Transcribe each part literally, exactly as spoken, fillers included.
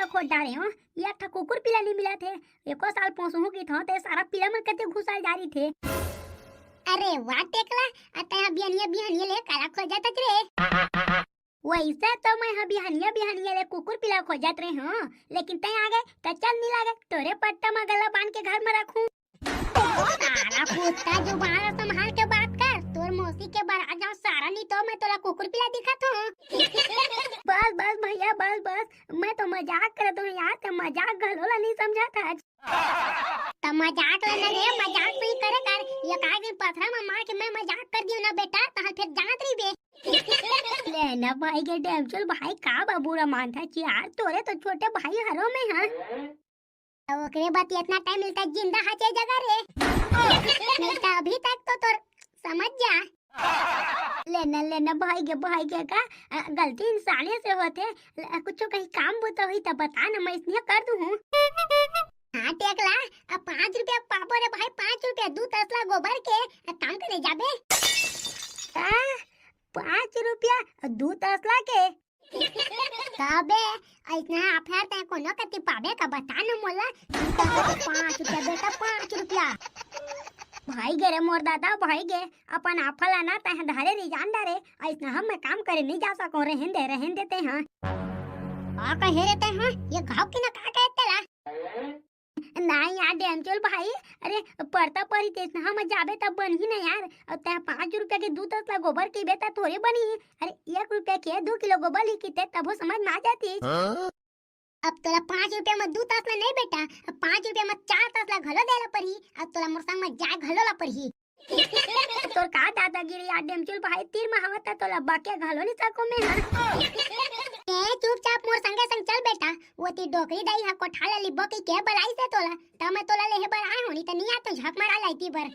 खोज डारे हो, एक ठा कुकुर पिला नहीं मिलत हे। एको साल पोसहूं कि थो ते सारा पिला मन कते घुसल जा रही थे। अरे वाह टेकला, अ तैं बिहनिया बिहनिया ले काला खोजत हस रे? वैसे तो मैं ह बिहनिया बिहनिया ले कुकुर पिला खोजत रहे हूँ, लेकिन तैं आ गए त चल नहीं लागे, तोरे पट्टा म गला बांध के घर में रखूं। सारा कुत्ता जुबान संभाल के बात कर, तोर मौसी के बरात जाऊं सारा, नहीं तो मैं तोला कुकुर पिला दिखत हूँ। बस बस भैया, बस बस, मैं तो मजाक करत हूँ यार, ते मजाक घलो ला नहीं समझत हस। त मजाक ला ना रे, मजाक तो ही करे कर, एक आध दिन पथरा में मार के मैं मजाक कर दियो ना बेटा, तहां फिर जानत रहिबे। ले ना भाई के डेमचुल भाई, का बा बुरा मानत हस यार, तोरे तो छोटे भाई हरो मैं, हाँ। त ओकरे बर इतना टाइम मिलता जिंदा हस ए जगह रे। नहीं त अभी तक तो तोर समझ जा। ले ना, ले ना, भाई के, भाई के का, अ, गलती इंसाने से होथे। ल-, कुछ कहीं काम बुता होही त बता ना, मैं इसने कर दूँ हूँ। हाँ टेकला, अब पाँच रुपया पाबो रे भाई, पाँच रुपया दू तसला गोबर के, अ, काम करे जाबे। आ, पाँच रुपया दू तसला के? तबे, अइसना offer तैं कोनो कति पाबे का, बता न मोला। पाँच रुपया बेटा, पाँच रुपया। भाई गे रे मोर दादा, भाई गे, अपन offer ला ना तैं धरे रिजान डारे, अइसना हम मैं काम करे नहीं जा सको, रहन दे, रहन दे तैं, हाँ। का कहे रे तैं, हाँ? ये घाव के ना का कहे तेला? नहीं यार डेमचोल भाई, अरे पड़ता परी तेसना हम जाबे तब बनही ना यार। अब तैं पाँच रुपया के दू तसला गोबर कहिबे त थोरे बनही। अरे एक रुपया के दू किलो गोबर लिखिते तभो समझ में आ जाती। हाँ? अब तोला पाँच रुपया में दू तसला नहीं बेटा, अब पाँच रुपया में चार तसला घलो देला परी। अब तोला मोर संग में जाए घलो ला परी। तोर का दादागिरी यार डेमचुल भाई, तीर में हवा त तोला बके घलो नहीं सको मैं, हाँ। ए चुपचाप मोर संगे संग चल बेटा, वो ती डोकरी दाई हा कोठा ला लिबो कहिके बलाइस हे तोला, त मैं तोला लेहे बर आए हों, नहीं त नहीं आतो झक मारा लाइती बर।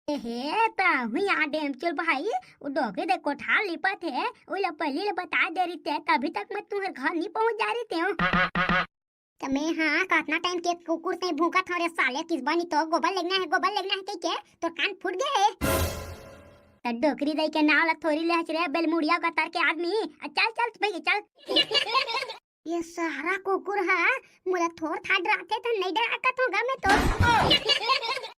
ए हे, त हुई यार डेमचुल भाई, वो डोकरी दाई कोठा लिपत हे, उला पहली ले बता दे रहिते, तभी तक मैं तुहर घर नहीं पहुंच जा रहितेंव। त मैं हा कतना टाइम के कुकुर से भूखत हव रे साले, किसबा नहीं तो गोबर लेगना है, गोबर लेगना है कहिके तोर कान फूट गे हे। त डोकरी दाई के नाव ला थोरी ले हस रे, बेलमुड़िया गतर के आदमी। आ, चल, चल, भाई, चल। ये सारा कुकुर हा मोला थोर था डराथे, त नहीं डरा सकत हों गा मैं तो।